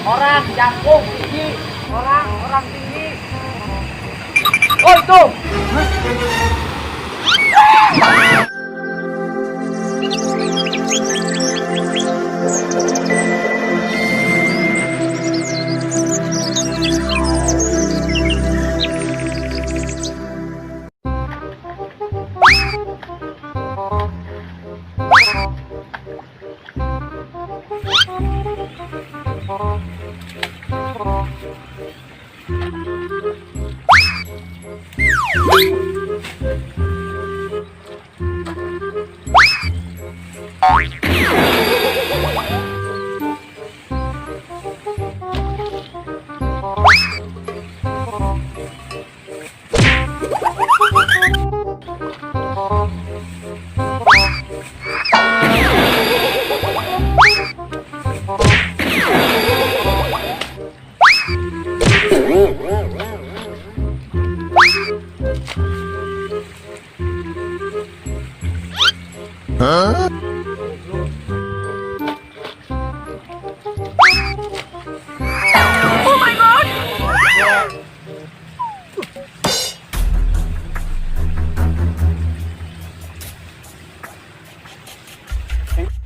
Orang jangkung tinggi. Orang orang tinggi. Oh, itu.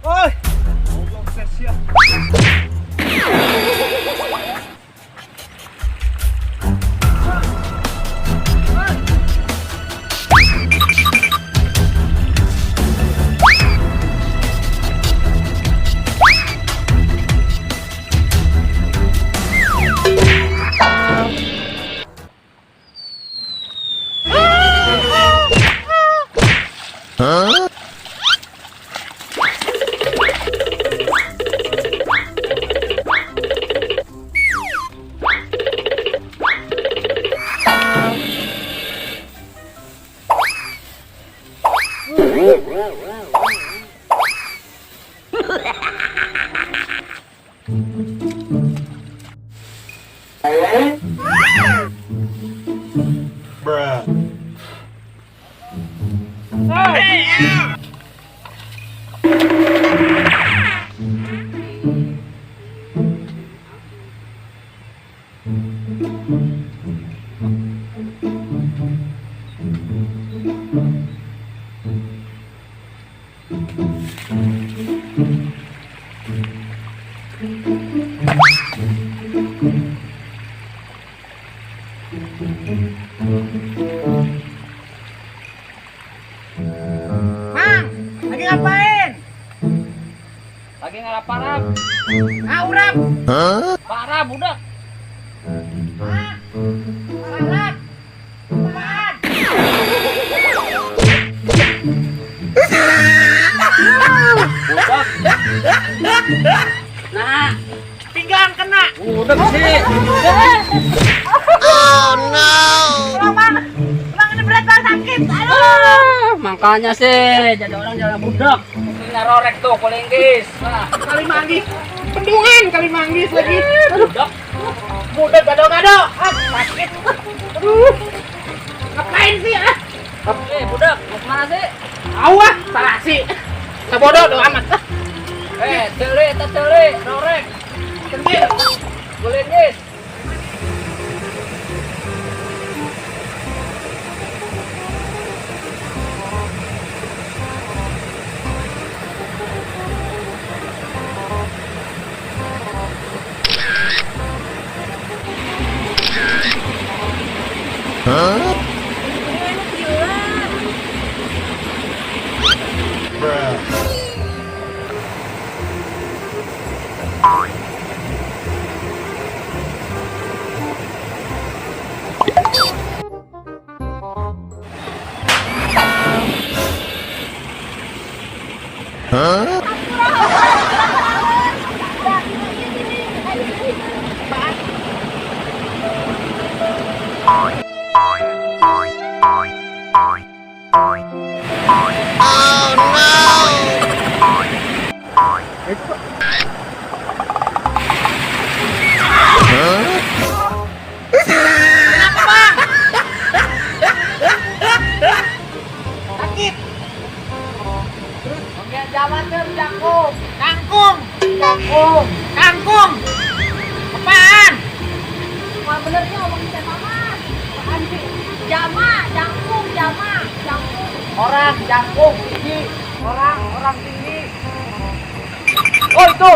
Oi. Goblok tes ya. Mang, lagi ngapain? Lagi ngalaparap. Ah, urap. Parah budak. Ah, parah. Apaan? Budak. Nah, pinggang kena. Budak sih. Pulang, Bang. Pulang, ini berat banget, sakit. Aduh. Makanya sih jadi orang jangan budak. Punya rorek tuh kulinggis. Nah, Kali manggis. Bendungan kali manggis lagi. Aduh. budak. Budak gado-gado. Ah, sakit. Aduh. Ngapain sih, ah? Eh, budak, mau kemana sih? Awas, salah sih. Sabodo doa amat. Ah, Eh, tele, tele, rorek. Kendil. Kulinggis. Kenapa, Bang? Sakit. Oke, jalan tuh, jangkung. Kangkung. Jangkung. Kangkung. Moal benernya ngomong siapa mah. Apaan sih? Jama, jangkung, jama, jangkung. Orang jangkung tinggi. Orang orang tinggi. Oh, itu.